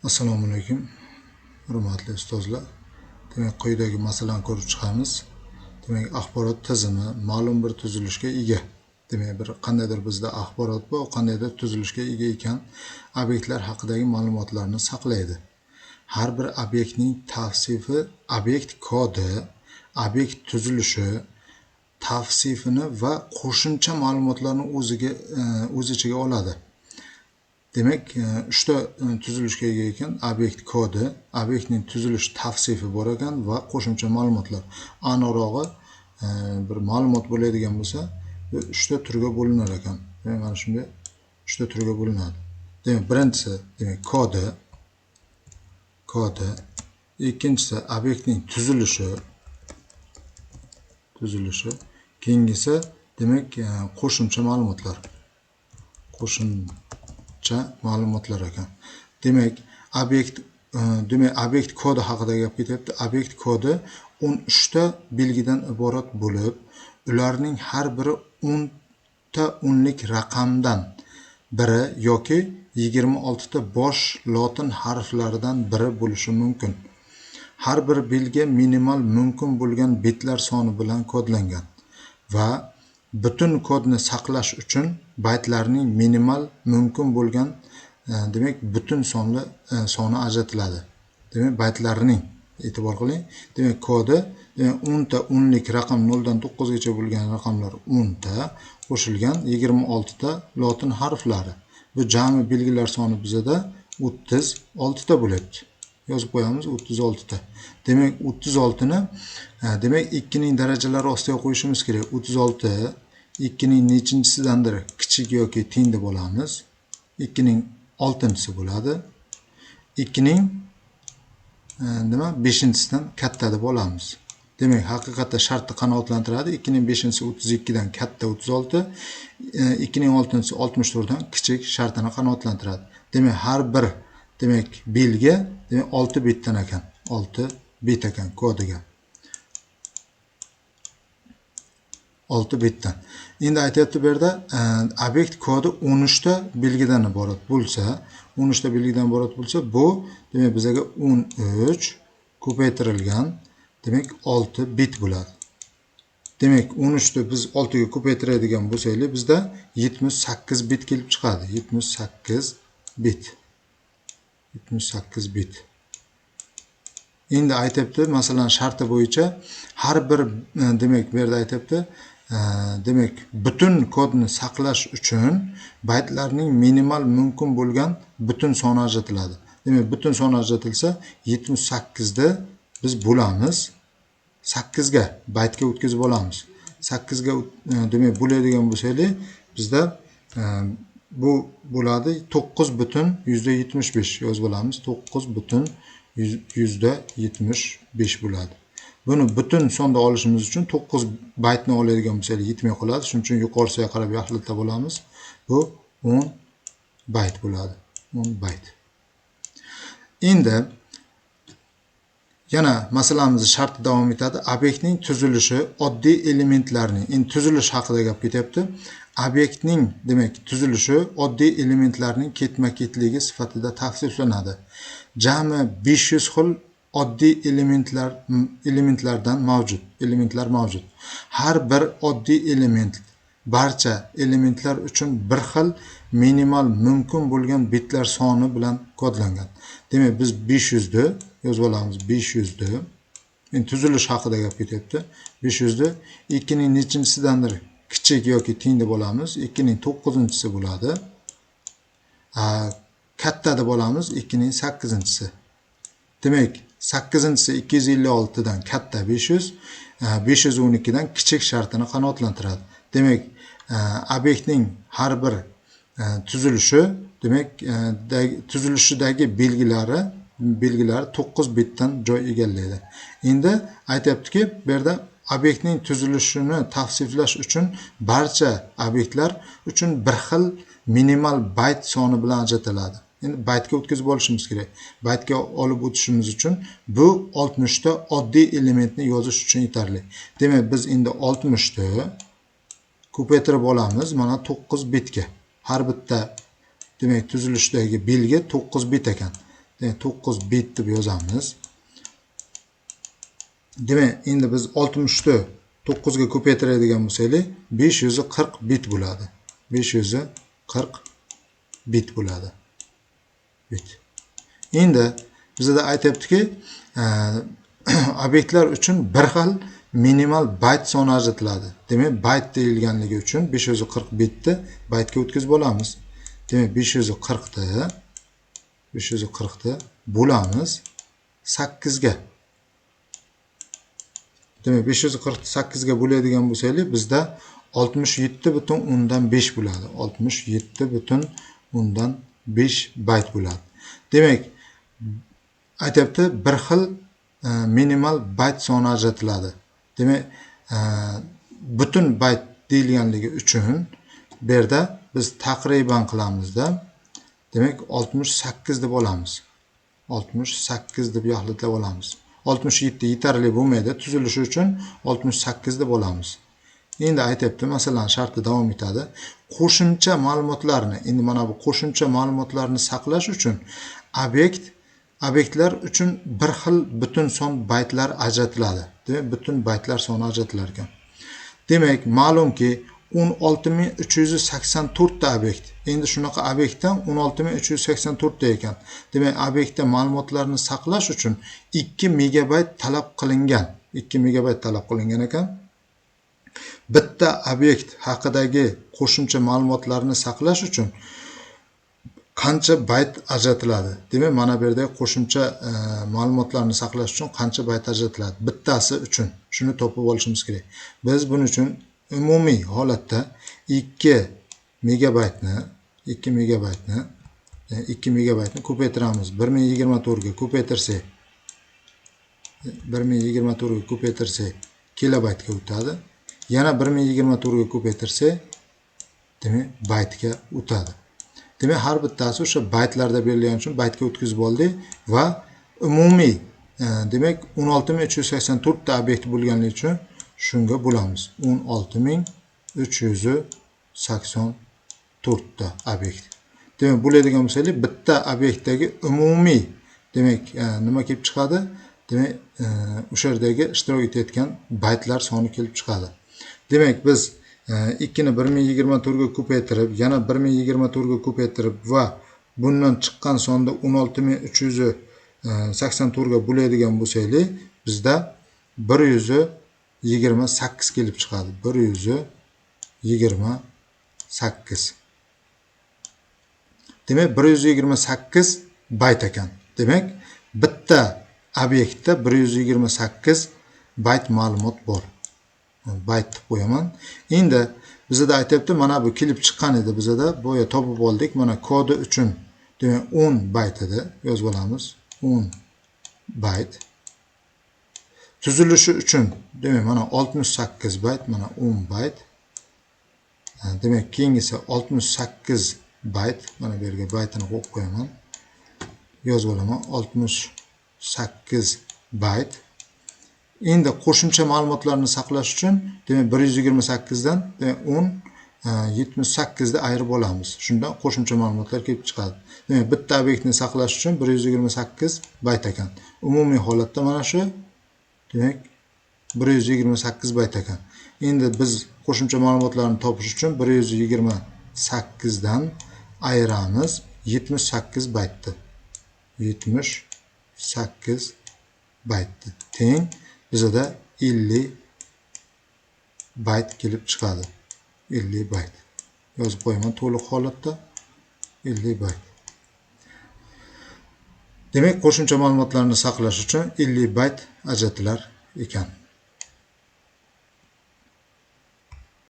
Assalomu alaykum, hurmatli ustozlar. Demak, quyidagi masalani ko'rib chiqamiz. Demak, axborot tizimi ma'lum bir tuzilishga ega. Demak, bir qandaydir bizda axborot bor, qandaydir tuzilishga ega ekan obyektlar haqidagi ma'lumotlarni saqlaydi. Har bir obyektning tavsifi obyekt kodi, obyekt tuzilishi, tavsifini va qo'shimcha ma'lumotlarni o'z ichiga oladi. Demak, uchta tuzilishga ega ekan: obyekt kodi, obyektning tuzilish tavsifi bor ekan va qo'shimcha ma'lumotlar. Aniqrog'i, bir ma'lumot bo'ladigan bo'lsa, bu uchta turga bo'linar ekan. Demak, mana shunday uchta turga bo'linadi. Demak, birinchisi, demak, kodi, ikkinchisi obyektning tuzilishi, keyingisi, demak, qo'shimcha ma'lumotlar. Qo'shimcha ma'lumotlar ekan. Demak, obyekt kodi haqida gap ketyapti. Obyekt kodi 13 ta belgidan iborat bo'lib, ularning har biri 10 ta o'nlik raqamdan biri yoki 26 ta bosh lotin harflaridan biri bo'lishi mumkin. Har bir belgi minimal mumkin bo'lgan bitlar soni bilan kodlangan va butun kodni saqlash uchun baytlarning minimal mumkin bo'lgan, demak, butun sonli soni ajratiladi. Demak, baytlarning, e'tibor qiling. Demak, kodi, demak, 10 ta o'nlik raqam 0 dan 9 gacha bo'lgan raqamlar 10 ta qo'shilgan 26 ta lotin harflari. Bu jami belgilar soni bizada 36 ta bo'lyapti. Yozib qo'yamiz 36 ta. Demak, 36 ni, demak, 2 ning darajalari ostiga qo'yishimiz kerak. 36 2 ning nechinchisidandir kichik yoki teng deb olamiz. 2 ning 6-chisi bo'ladi. 2 ning nima 5-chisidan katta deb olamiz. Demak, haqiqatda shartni qanoatlantiradi. 2 ning 5-chisi 32 dan katta 36, 2 ning 6-chisi 64 dan kichik shartini qanoatlantiradi. Demak, har bir, demak, belgi, demak, 6 bitdan ekan. 6 bit ekan kodiga. 6 bitdan. Endi aytyapti bu yerda, obyekt kodi 13 ta belgidan iborat bo'lsa, 13 ta belgidan iborat bo'lsa, bu demak bizaga 13 ko'paytirilgan, demak, 6 bit bo'ladi. Demak, 13 ni biz 6 ga ko'paytiradigan bo'lsak, bizda 78 bit kelib chiqadi. 78 bit. 78 bit. Endi aytyapti, masalan, sharti bo'yicha har bir, demak, bu yerda aytyapti, demak, butun kodni saqlash uchun baytlarning minimal mumkin bo'lgan butun soni ajratiladi. Demak, butun soni ajratilsa, 78 ni biz bo'lamiz 8 ga, baytga o'tkazib olamiz. 8 ga, demak, bo'ladigan bo'lsak, bizda bu bo'ladi 9,75 yozib olamiz. 9,75 bo'ladi. Buni butun sonda olishimiz uchun 9 baytni oladigan bo'lsak yetmay qoladi. Shuning uchun yuqorisiga qarab yaxlitlab olamiz. Bu 10 bayt bo'ladi. 10 bayt. Endi yana masalamizni sharti davom etadi. Obyektning tuzilishi oddiy elementlarning, endi tuzilish haqida gap ketyapti. Obyektning, demak, tuzilishi oddiy elementlarning ketma-ketligi sifatida tavsiflanadi. Jami 500 xil oddiy elementlardan mavjud, elementlar mavjud. Har bir oddiy element barcha elementlar uchun bir xil minimal mumkin bo'lgan bitlar soni bilan kodlangan. Demak, biz 500 ni yozib olamiz, 500 ni. Endi tuzilish haqida gap ketyapti. 500 ni 2 ning nechinchisidandir kichik yoki teng deb olamiz. 2 ning 9-chisi bo'ladi. Katta deb olamiz 2 ning 8-chisi. Demak, 8-chisi 256 dan katta 500, 512 dan kichik shartini qanoatlantiradi. Demak, obyektning har bir tuzilishi, demak, tuzilishidagi belgilari 9 bitdan joy egallaydi. Endi aytyaptiki, bu yerda obyektning tuzilishini tavsiflash uchun barcha obyektlar uchun bir xil minimal bayt soni bilan ajratiladi. Endi baytga o'tkazib olishimiz kerak. Baytga olib o'tishimiz uchun bu 60 ta oddiy elementni yozish uchun yetarli. Demak, biz endi 60 ta ko'paytirib olamiz mana 9 bitga. Har bitta, demak, tuzilishdagi belgi 9 bit ekan. Demak, 9 bit deb yozamiz. Demak, endi biz 60 ni 9 ga ko'paytiradigan bo'lsak, 540 bit bo'ladi. 540 bit bo'ladi. Bit. Endi bizda aytyaptiki, obyektlar uchun bir xil minimal bayt soni ajratiladi. Demak, bayt deyilganligi uchun 540 bitni baytga o'tkazib olamiz. Demak, 540 ta bo'lamiz 8 ga. Demak, 540 ni 8 ga bo'ladigan bo'lsak, bizda 67,5 bo'ladi. 67,5 bayt bo'ladi. Demak, aytyapti, bir xil minimal bayt soni ajratiladi. Demak, butun bayt deyilganligi uchun bu yerda biz taqriban qilamizda, demak, 68 deb olamiz. 68 deb yaxlitlab olamiz. 67 yetarli bo'lmaydi tuzilishi uchun, 68 deb olamiz. Endi aytyapti, masalan, sharti davom etadi. Qo'shimcha ma'lumotlarni, endi mana bu qo'shimcha ma'lumotlarni saqlash uchun obyektlar uchun bir xil butun son baytlar ajratiladi. Demak, butun baytlar soni ajratilar ekan. Demak, ma'lumki, 16 384 ta obyekt. Endi shunaqa obyektdan 16 384 ta ekan. Demak, obyektda ma'lumotlarni saqlash uchun 2 megabayt talab qilingan. 2 megabayt talab qilingan ekan. Bitta obyekt haqidagi qo'shimcha ma'lumotlarni saqlash uchun qancha bayt ajratiladi? Demak, mana bu yerda qo'shimcha ma'lumotlarni saqlash uchun qancha bayt ajratiladi? Bittasi uchun shuni topib olishimiz kerak. Biz buning uchun umumiy holatda 2 megabaytni 2 megabaytni 2 megabaytni ko'paytiramiz. 1024 ga ko'paytirsak, 1024 ga ko'paytirsak, kilobaytga o'tadi. Yana 1024 ga ko'paytirsak, demak, baytga o'tadi. Demak, har bittasi o'sha baytlarda berilgani uchun baytga o'tkazib oldik va umumiy demak, 16 384 ta obyekt bo'lganligi uchun shunga bo'lamiz. 16 384 ta obyekt. Demak, bo'ladigan bo'lsak, bitta obyektdagi umumiy, demak, nima kelib chiqadi? Demak, o'sha yerdagi ishtirok etayotgan baytlar soni kelib chiqadi. Demak, biz 2 ni 1024 ga ko'paytirib, yana 1024 ga ko'paytirib va bundan chiqqan sonda 16 384 ga bo'ladigan bo'lsak, bizda 128 kelib chiqadi. 128. Demak, 128 bayt ekan. Demak, bitta obyektda 128 bayt ma'lumot bor. Bayt deb qo'yaman. Endi bizada aytyapti, mana bu kelib chiqqan edi bizada, boya topib oldik. Mana kodi uchun, demak, 10 bayt edi. Yozib olamiz. 10 bayt. Tuzilishi uchun, demak, mana 68 bayt, mana 10 bayt. Demak, keyingisi 68 bayt. Mana bu yerga baytini qo'yib qo'yaman. Yozib olaman. 68 bayt. Endi qo'shimcha ma'lumotlarni saqlash uchun, demak, 128 dan, demak, 10 78 ni ayirib olamiz. Shundan qo'shimcha ma'lumotlar kelib chiqadi. Demak, bitta obyektni saqlash uchun 128 bayt ekan. Umumiy holatda mana shu, demak, 128 bayt ekan. Endi biz qo'shimcha ma'lumotlarni topish uchun 128 dan ayiramiz 78 baytni. 78 baytni teng bizada 50 bayt kelib chiqadi. 50 bayt. Yozib qo'yaman to'liq holatda 50 bayt. Demak, qo'shimcha ma'lumotlarni saqlash uchun 50 bayt ajratilar ekan.